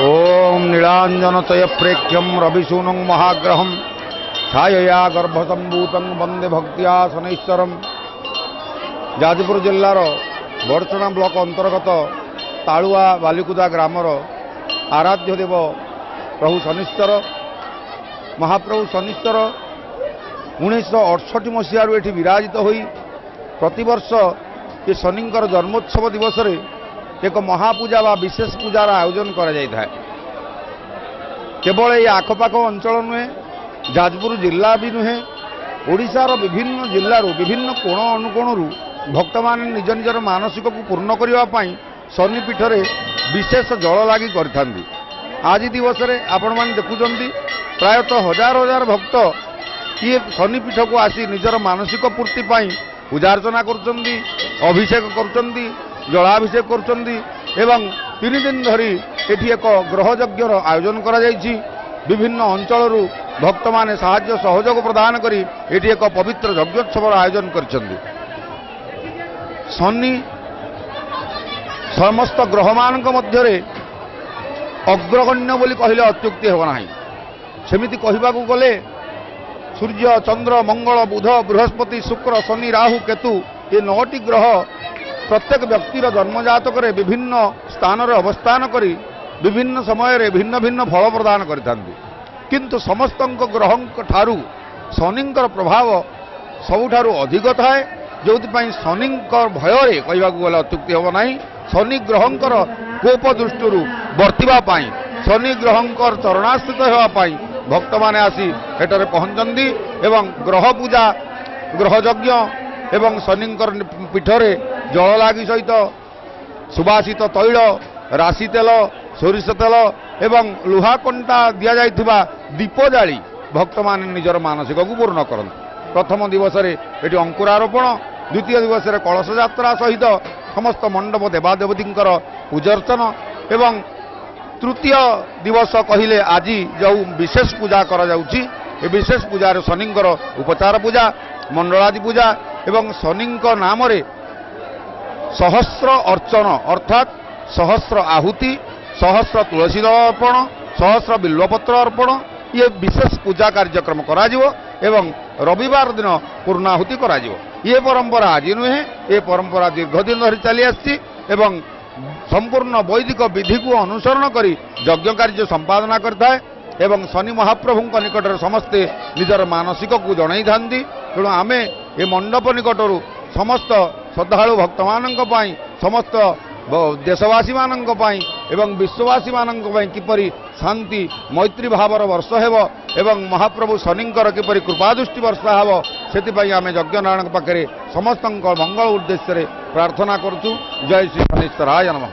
ଓಂ ନୀଳାଞ୍ଜନତୟ ପ୍ରେକ୍ଷ୍ୟಂ ରବିସୂନୁଂ ମହାଗ୍ରହಂ ଛାୟୟା ଗର୍ଭସମ୍ଭୂତଂ ବନ୍ଦେ ଭକ୍ତ୍ୟା ଶନୈଶ୍ଚରମ୍। ଯାଜପୁର ଜିଲ୍ଲାର ବଡ଼ଚଣା ବ୍ଲକ ଅନ୍ତର୍ଗତ ତାଳୁଆ ବାଲିକୁଦା ଗ୍ରାମର ଆରାଧ୍ୟ ଦେବ ପ୍ରଭୁ ଶନିଶ୍ଚର। ମହାପ୍ରଭୁ ଶନିଶ୍ଚର 1968 ମସିହାରୁ ଏଠି ବିରାଜିତ ହୋଇ ପ୍ରତିବର୍ଷ ଏ ଶନିଙ୍କର ଜନ୍ମୋତ୍ସବ ଦିବସରେ ଏକ ମହାପୂଜା ବା ବିଶେଷ ପୂଜାର ଆୟୋଜନ କରାଯାଇଥାଏ। କେବଳ ଏଇ ଆଖପାଖ ଅଞ୍ଚଳ ନୁହେଁ, ଯାଜପୁର ଜିଲ୍ଲା ବି ନୁହେଁ, ଓଡ଼ିଶାର ବିଭିନ୍ନ ଜିଲ୍ଲାରୁ ବିଭିନ୍ନ କୋଣ ଅନୁକୋଣରୁ ଭକ୍ତମାନେ ନିଜ ନିଜର ମାନସିକକୁ ପୂର୍ଣ୍ଣ କରିବା ପାଇଁ ଶନିପୀଠରେ ବିଶେଷ ଜଳ ଲାଗି କରିଥାନ୍ତି। ଆଜି ଦିବସରେ ଆପଣମାନେ ଦେଖୁଛନ୍ତି, ପ୍ରାୟତଃ ହଜାର ହଜାର ଭକ୍ତ ଇଏ ଶନିପୀଠକୁ ଆସି ନିଜର ମାନସିକ ପୂର୍ତ୍ତି ପାଇଁ ପୂଜାର୍ଚ୍ଚନା କରୁଛନ୍ତି, ଅଭିଷେକ କରୁଛନ୍ତି, ଜଳାଭିଷେକ କରୁଛନ୍ତି ଏବଂ 3 ଦିନ ଧରି ଏଠି ଏକ ଗ୍ରହଯଜ୍ଞର ଆୟୋଜନ କରାଯାଇଛି। ବିଭିନ୍ନ ଅଞ୍ଚଳରୁ ଭକ୍ତମାନେ ସାହାଯ୍ୟ ସହଯୋଗ ପ୍ରଦାନ କରି ଏଠି ଏକ ପବିତ୍ର ଯଜ୍ଞୋତ୍ସବର ଆୟୋଜନ କରିଛନ୍ତି। ଶନି ସମସ୍ତ ଗ୍ରହମାନଙ୍କ ମଧ୍ୟରେ ଅଗ୍ରଗଣ୍ୟ ବୋଲି କହିଲେ ଅତ୍ୟୁକ୍ତି ହେବ ନାହିଁ। ସେମିତି କହିବାକୁ ଗଲେ ସୂର୍ଯ୍ୟ, ଚନ୍ଦ୍ର, ମଙ୍ଗଳ, ବୁଧ, ବୃହସ୍ପତି, ଶୁକ୍ର, ଶନି, ରାହୁ, କେତୁ ଏ 9ଟି ଗ୍ରହ ପ୍ରତ୍ୟେକ ବ୍ୟକ୍ତିର ଜନ୍ମଜାତକରେ ବିଭିନ୍ନ ସ୍ଥାନରେ ଅବସ୍ଥାନ କରି ବିଭିନ୍ନ ସମୟରେ ଭିନ୍ନ ଭିନ୍ନ ଫଳ ପ୍ରଦାନ କରିଥାନ୍ତି। କିନ୍ତୁ ସମସ୍ତଙ୍କ ଗ୍ରହଙ୍କ ଠାରୁ ଶନିଙ୍କର ପ୍ରଭାବ ସବୁଠାରୁ ଅଧିକ ଥାଏ, ଯେଉଁଥିପାଇଁ ଶନିଙ୍କ ଭୟରେ କହିବାକୁ ଗଲେ ଅତ୍ୟୁକ୍ତି ହେବ ନାହିଁ। ଶନି ଗ୍ରହଙ୍କର କୋପ ଦୃଷ୍ଟିରୁ ବର୍ତ୍ତିବା ପାଇଁ, ଶନି ଗ୍ରହଙ୍କର ଚରଣାଶ୍ରିତ ହେବା ପାଇଁ ଭକ୍ତମାନେ ଆସି ଏଠାରେ ପହଞ୍ଚନ୍ତି ଏବଂ ଗ୍ରହ ପୂଜା, ଗ୍ରହଯଜ୍ଞ ଏବଂ ଶନିଙ୍କର ପୀଠରେ ଜଳଲାଗି ସହିତ ସୁବାସିତ ତୈଳ, ରାଶି ତେଲ, ସୋରିଷ ତେଲ ଏବଂ ଲୁହା କଣ୍ଟା ଦିଆଯାଇଥିବା ଦୀପ ଜାଳି ଭକ୍ତମାନେ ନିଜର ମାନସିକକୁ ପୂର୍ଣ୍ଣ କରନ୍ତି। ପ୍ରଥମ ଦିବସରେ ଏଠି ଅଙ୍କୁରାରୋପଣ, ଦ୍ୱିତୀୟ ଦିବସରେ କଳସ ଯାତ୍ରା ସହିତ ସମସ୍ତ ମଣ୍ଡପ ଦେବାଦେବତୀଙ୍କର ପୂଜାର୍ଚ୍ଚନ ଏବଂ ତୃତୀୟ ଦିବସ କହିଲେ ଆଜି ଯେଉଁ ବିଶେଷ ପୂଜା କରାଯାଉଛି, ଏ ବିଶେଷ ପୂଜାରେ ଶନିଙ୍କର ଉପଚାର ପୂଜା, ମଣ୍ଡଳାଦି ପୂଜା ଏବଂ ଶନିଙ୍କ ନାମରେ ସହସ୍ର ଅର୍ଚ୍ଚନ, ଅର୍ଥାତ୍ ସହସ୍ର ଆହୁତି, ସହସ୍ର ତୁଳସୀ ଦଳ ଅର୍ପଣ, ସହସ୍ର ବିଲ୍ୱପତ୍ର ଅର୍ପଣ, ଇଏ ବିଶେଷ ପୂଜା କାର୍ଯ୍ୟକ୍ରମ କରାଯିବ ଏବଂ ରବିବାର ଦିନ ପୂର୍ଣ୍ଣାହୁତି କରାଯିବ। ଇଏ ପରମ୍ପରା ଆଜି ନୁହେଁ, ଏ ପରମ୍ପରା ଦୀର୍ଘଦିନ ଧରି ଚାଲି ଆସିଛି ଏବଂ ସମ୍ପୂର୍ଣ୍ଣ ବୈଦିକ ବିଧିକୁ ଅନୁସରଣ କରି ଯଜ୍ଞ କାର୍ଯ୍ୟ ସମ୍ପାଦନା କରିଥାଏ ଏବଂ ଶନି ମହାପ୍ରଭୁଙ୍କ ନିକଟରେ ସମସ୍ତେ ନିଜର ମାନସିକକୁ ଜଣାଇଥାନ୍ତି। ତେଣୁ ଆମେ ଏ ମଣ୍ଡପ ନିକଟରୁ ସମସ୍ତ ଶ୍ରଦ୍ଧାଳୁ ଭକ୍ତମାନଙ୍କ ପାଇଁ, ସମସ୍ତ ଦେଶବାସୀମାନଙ୍କ ପାଇଁ ଏବଂ ବିଶ୍ୱବାସୀମାନଙ୍କ ପାଇଁ କିପରି ଶାନ୍ତି ମୈତ୍ରୀ ଭାବର ବର୍ଷ ହେବ ଏବଂ ମହାପ୍ରଭୁ ଶନିଙ୍କର କିପରି କୃପାଦୃଷ୍ଟି ବର୍ଷା ହେବ, ସେଥିପାଇଁ ଆମେ ଯଜ୍ଞନାରାୟଣଙ୍କ ପାଖରେ ସମସ୍ତଙ୍କ ମଙ୍ଗଳ ଉଦ୍ଦେଶ୍ୟରେ ପ୍ରାର୍ଥନା କରୁଛୁ। ଜୟ ଶ୍ରୀ ଶନିଶ୍ଚରାୟ ନମଃ।